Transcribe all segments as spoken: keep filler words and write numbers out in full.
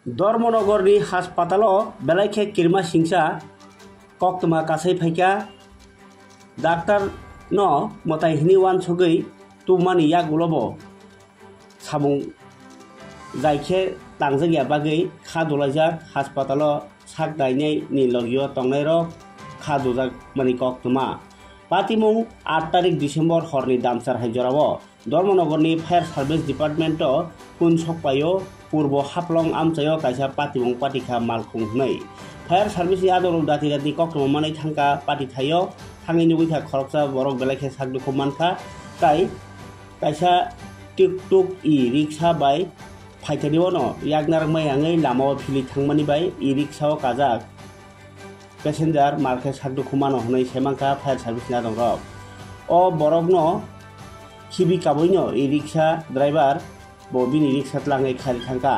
Dharmanagorni haspatalo belai khe kirima singcha koktwma kasai phaikha. Daktar no mwtai hwnwi uansugwi tubumani yagulo bo samung jai khe tangjak ya bagwi kha dulaijak haspatalo sak nainai ni logio tongnairok kha dujak mani koktwma. Patimung aat tarik December horni damchar hai jorao Dharmanagorni Fire Service Department o kun sokpaio Purbo Haflong amchaio kaisa patimung patikha malkhung hwnwi. Fire Service ni adorok dati dati koktwma manwi thangkha, patithaio thangwi nugwi kha khoroksa borok belai khe sak dukhu mankha, tai kaisa tuk tuk e-rickshaw bai phaithani ono yaknarak mai yangwi lamao philwi thangmani bai e-rickshaw o kajak passenger malkhe sak dukhu mano hwnwi sai mankha fire service ni adongrok. O borokno khibi kabuino e-rickshaw driver bo bini rickshaw tlangwi khari thangkha.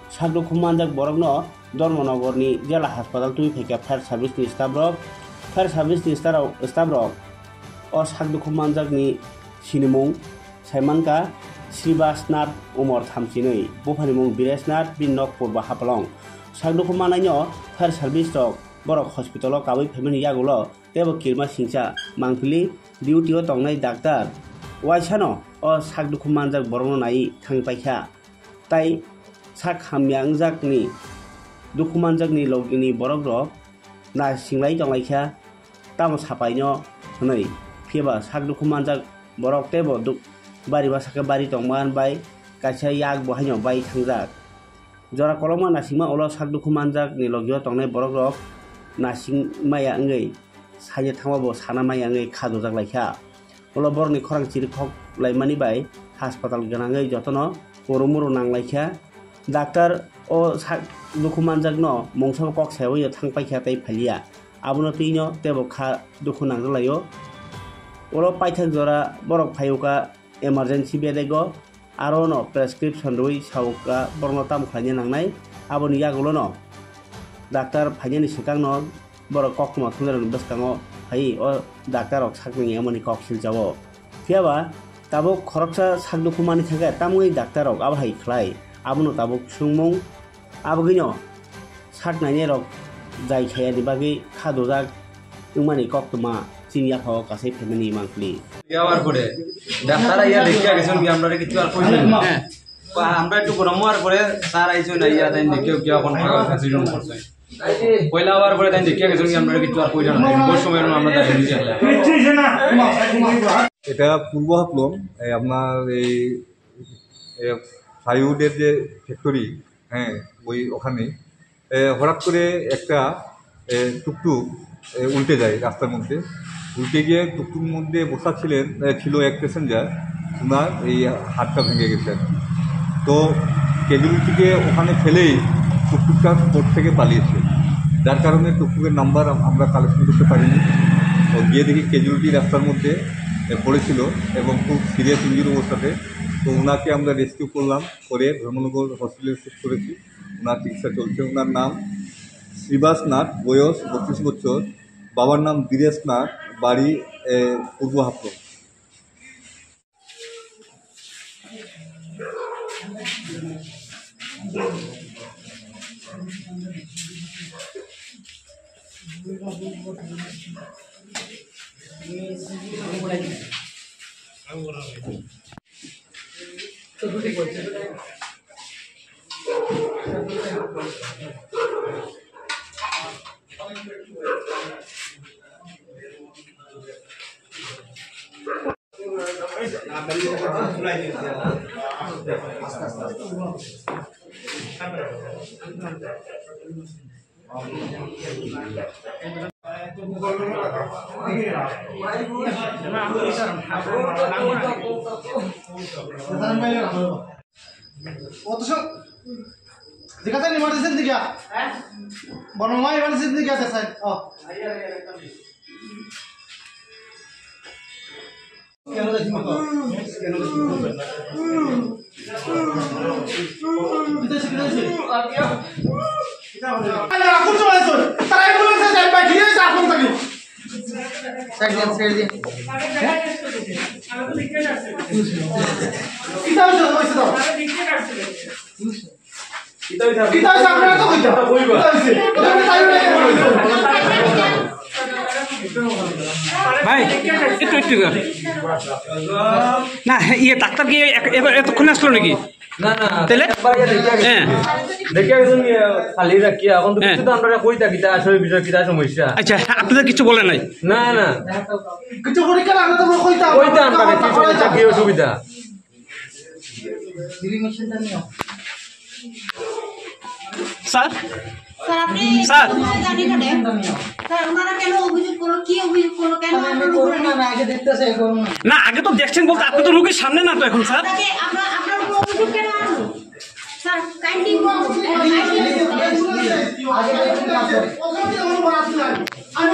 Sak dukhu manjak borokno Dharmanagorni jela haspatal twi phaikha fire service ni staff rok. Fire service ni staff rok, staff rok o sak dukhu manjakni sinimung sai mankha Sribas Nath, umor thamchinwi, buphani mung Biresh Nath, bini nok Purbo Haflong. Sak dukhu manaino fire service rok borok hospital o kabui phaimani yagulo teibo kirima singcha mangpili duty o tongnai daktar waisano o sak dukhu manjak borokno naiwi thangwi paikha. Tai sak hamya wngjakni dukhu manjakni logini borok rok na singlai tonglaikha, tamo sapaino hwnwi. Phiya ba sak dukhu manjak borok teibo duk-, bari bwsakhe bari tongma bai kaisa yak bo haino bai thangjak. Jora kolokma nasingma ulo sak dukhu manjakni logio tongnai borok rok nasing maya wngwi saide thangma bo sana maya wngwi kha dujak laikha. Ulo borokni khorang chirikhok laimani bai haspatal gwnangwi jotono kuru muru nang laikha. Daktar o sak dukhu manjakno mungsa kok sayawi thang paikha tei phailiya. Abono twino teibo kha dukhu nangjak laio. Ulo paithak jora borok phaiwkha emergency bedego, aro no prescription rwi saukha borokno tamo khlaina nangnai. Aboni yagulono daktar phainani swkangno borok koktwma thumnairokni bwskango phaiwi o daktar rok sakni wngmani kok siljao. Phiya ba tabuk khoroksa sak dukhu manwi thangkhe tamni daktar rok abo hai khlai, abono tabuk swngmung. Abogwino sak nainai rok jai khayani bagwi kha dujak wngmani koktwma chini yaphao kasai phaimani mangpili. দেওয়ার পরে ডাক্তার আইয়া দেখিয়া গেছেন কি আমরা কিছু আর কইছেন না। বা আমরা একটু গরম হওয়ার পরে স্যার আইছেন, আইয়া তাই দেখিয়া গিয়া এখন ফাঁকা ফাঁকা সিজন করছে। পয়লা হওয়ার পরে তাই দেখিয়া গেছেন কি আমরা কিছু আর কইছেন না। ওই সময় আমরা দাঁড়িয়ে দিয়েছি। এটা পূর্ব হাফলং, এই আপনার এই, এই প্লাইউডের যে ফ্যাক্টরি, হ্যাঁ, ওই ওখানেই। এ, হঠাৎ করে একটা, এ, টুকটুক, এ, উল্টে যায় রাস্তার মধ্যে। উল্টে গিয়ে টুকটুক মধ্যে বসা ছিলেন, এ, ছিল এক প্যাসেঞ্জার, ওনার এই হাতটা ভেঙে গেছে আর কি। তো ক্যাজুয়ালিটিকে ওখানে ফেলেই টুকটুকটা স্পট থেকে পালিয়েছে, যার কারণে টুকটুকের নাম্বার আম-, আমরা কালেকশন করতে পারিনি। তো গিয়ে দেখি ক্যাজুয়ালিটি রাস্তার মধ্যে, এ, পড়েছিল এবং খুব সিরিয়াস ইঞ্জুরি অবস্থাতে। তো ওনাকে আমরা রেস্কিউ করলাম, করে ধর্মনগর হসপিটালে শিফট করেছি। ওনার চিকিৎসা চলছে। ওনার নাম শ্রীবাস নাথ, বয়স বত্রিশ বছর, বাবার নাম বীরেশ নাথ, বাড়ি, এ, পূর্ব হাফলং। অথচ যেখানে ইমার্জেন্সি দিকে, বর্মা ইমার্জেন্সি দিকে আছে স্যার। ও। কিতা হইছে? আপনারা তো কইতা। কিতা হইছে? ভাই, একটু, একটু কর। না, ইয়ে, ডাক্তার কি এত-, এতক্ষণ আসলো নাকি? না, না, তাহলে? একবার ইয়ে দেখে আসি। হ্যাঁ। দেখে আসুন, ইয়ে, খালি রাখি, এখন তো হ্যাঁ। কিছু তো আমরা কই থাকি, তা আসলে বিষয় কিতা সমস্যা। আচ্ছা, আপনাদের কিছু বলে নাই? না, না। কিছু পরীক্ষা লাগলে তো আমরা কইতাম। কইতাম, মানে, কি সমস্যা, কি অসুবিধা। স্যার? স্যার, আপনি স্যার? জানি না রে। স্যার, ওনারা কেন অভিযোগ করলো? কি অভিযোগ করলো? কেন আপনার উপরে? না, আগে তো দেখছেন বলতে, আপনি তো রোগীর সামনে না তো এখন, স্যার। আপনাকে, আপনার, আপনার উপরে অভিযোগ কেন আনলো? স্যার, kindly বলুন। আমি